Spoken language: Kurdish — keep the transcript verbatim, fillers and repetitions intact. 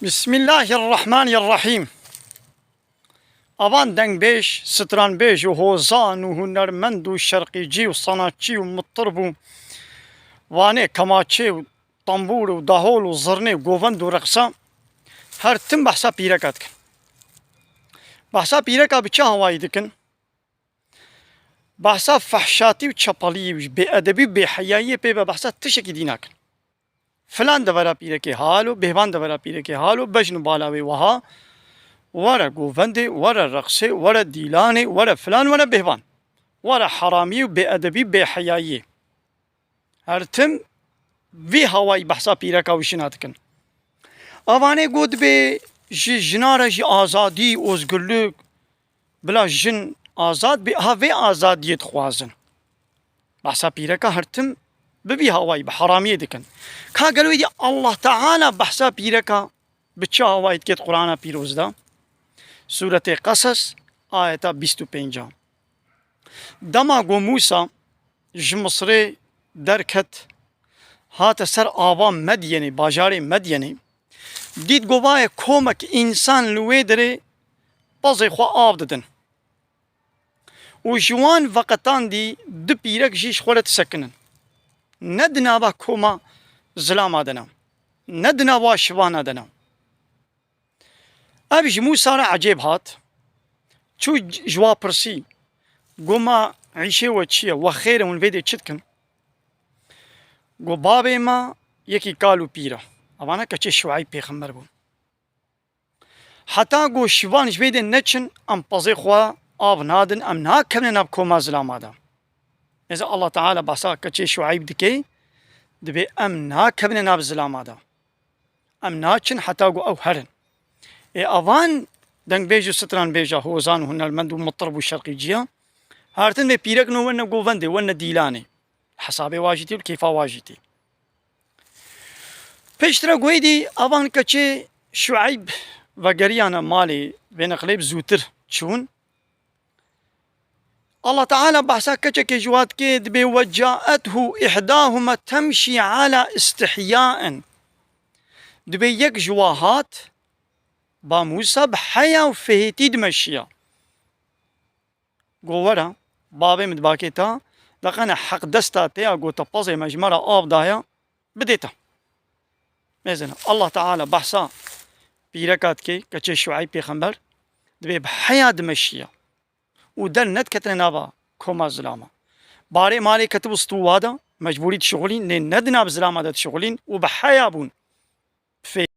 Bismillahirrahmanirrahîm. Avan dengbêj, stranbêj û hozan û hunermend û şerqîcî û sanatçî û mitirb û vanê, kemaçê û tembûr û dahol û zirnê, govend û reqsa, her tim behsa pîreka dikin. Behsa pîreka bi çi hawayî dikin? Behsa fehşatî û çepeliyî û bêedebî û bêheyayiyê pê be, behsa tiştekî dî nakin. Filan devera pîrekê halo, bêhvan devera pîrekê halo, bejn û bala wê wiha, were govendê, were reqsê, were dîlanê, were filan, were bêhvan. Were heramiyê û bêedebî, bêheyayiyê. Her tim vî hawayî behsa pîreka û jina dikin. Avanê got dibê ji jina re jî azadî, ozgurluk, bila jin azad bê, ha vê azadiyê dixwazin. Behsa pîreka her tim bi vî hawayî, bi heramiyê dikin. Ka gelo êdî Allah Teala behsa pîreka bi çi hawayî dikêt Qur'ana Pîroz de? Sûretê Qesas, ayeta bîst û pênc. Dema ku Mûsa ji Misirê derket, hate ser ava Medyenê, bajarê Medyenê, dît govayê komek însan li wê derê pezê xwe av didin. Û ji wan veqetandî du pîrek jî ji xwe re disekinin. Ne di nava koma zilama de ne, ne di nava şivana de ne. Ev ji Mûsa re ecêb hat. Çû ji wa pirsî, got, ma îşê we çi ye? We xêr e, hûn vê dê çi dikin? Got, babê me yekî kal û pîr e. Evana keçê Şueyb pêxember bûn. Heta got şivan ji vê dê neçin, em pezê xwe av nadin, em nakevine nav koma zilama de. Êza Allah Teala behsa keçê Şueyb dike, dibê em nakevine nav zilama de. Em naçin heta ku ew herin. Ê avan dengbêj û stranbêja hozan û hunermend û mitirb û şerqîciya, her tim vê pîrek no wene govendê, wene dîlanê. Hesabê wa jî tê û kêfa wa jî tê. Piştre goyê dî avan keçê Şueyb vegeriyane malê, vê neqlê bi zûtir çûn. Allah Teala behsa keçekê ji wa dike, dibê, "Ve caethu ihdahuma temşî ala istihyaen." Dibê yek ji wa hat, ba Mûsa bi heya û fihêtî dimeşiya. Go were, bavê min dibakê ta, deqene heq desta te ya, go te pezê me ji me re av daye, bidê te. Mêzin, Allah Teala behsa pîreka dike, keçê Şueyb pêxember, dibê bi heya dimeşiya. Û der nediketine nava koma zilama. Barê malê ketibû stûwa de, mecbûrî dişixulîn, lê ne di nav zilama de dişixulîn û bi heya bûn. Bi fê-